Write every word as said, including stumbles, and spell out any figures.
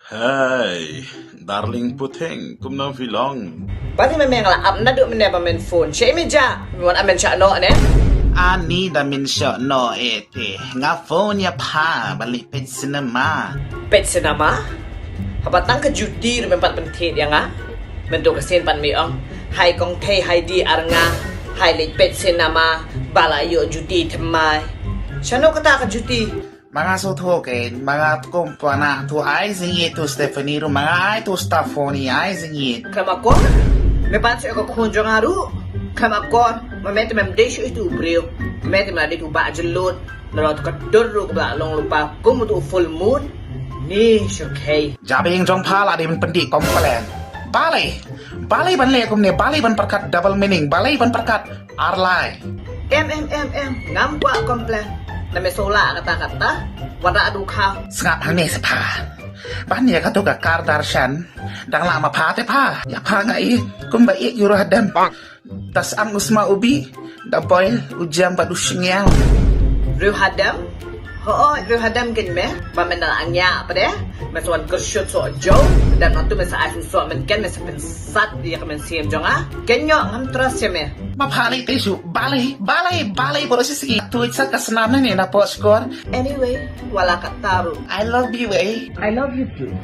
Hey, darling puthing, kumno phi long? Ba ni me meng la ap naduh mynne ba men phone. Che me ja, me wan amen cha no ne. Ani da min sha no e te. Nga phone ïa pha ba li pet cinema. Pet cinema? Haba tang ka juti ruh men pat pynthied ïa nga. Men tu ka sien pat me ong. Hai kong thei hai di ar nga. Hai leit pet cinema. Ba la ïoh juti thymmai. Shano kata ka juti? Ma nga shu thoh ke, ma nga kum pwana tu ai jingit tu Stephanie ruh, ma nga ai tu Stephanie ai jingit. Khlem akor, me pat shu ka khun jong nga ruh. Khlem akor, ma me te mem dei shu itu briew. Me te mem dei tu ba jelut. Nara tu ka dur ruh ba long rupa kum tu full moon. Ni shu khei. Jabieng jong pha la dei ban pyndih complain. Balei, balei ban leh kumne, balei ban pyrkhat double meaning, balei ban pyrkhat ar lai. Em em em em, ngam kwah complain. Na me sola kata kata, wada adu kha. Sngap hangne sa pha. Ban ïa katu ka Kardashian, dang la ma pha te pha. Ïa pha nga i, kumba i yu ra dem. Das ang usma ubi, da boil, u jam bad u shngiang. Riu hadam, ho riu hadam ken me, ba men dang angya pade, me swan kershut so jo, dan atu me sa asu so men ken me sa pensat ïa ka men siem jong nga. Ken nyo ngam trust ïa me. Ma pha lei te shu, balei, balei, balei boro si sigi. Tu sa ka snam ne na po skor. Anyway, wala kata ruh. I love you, eh. I love you too.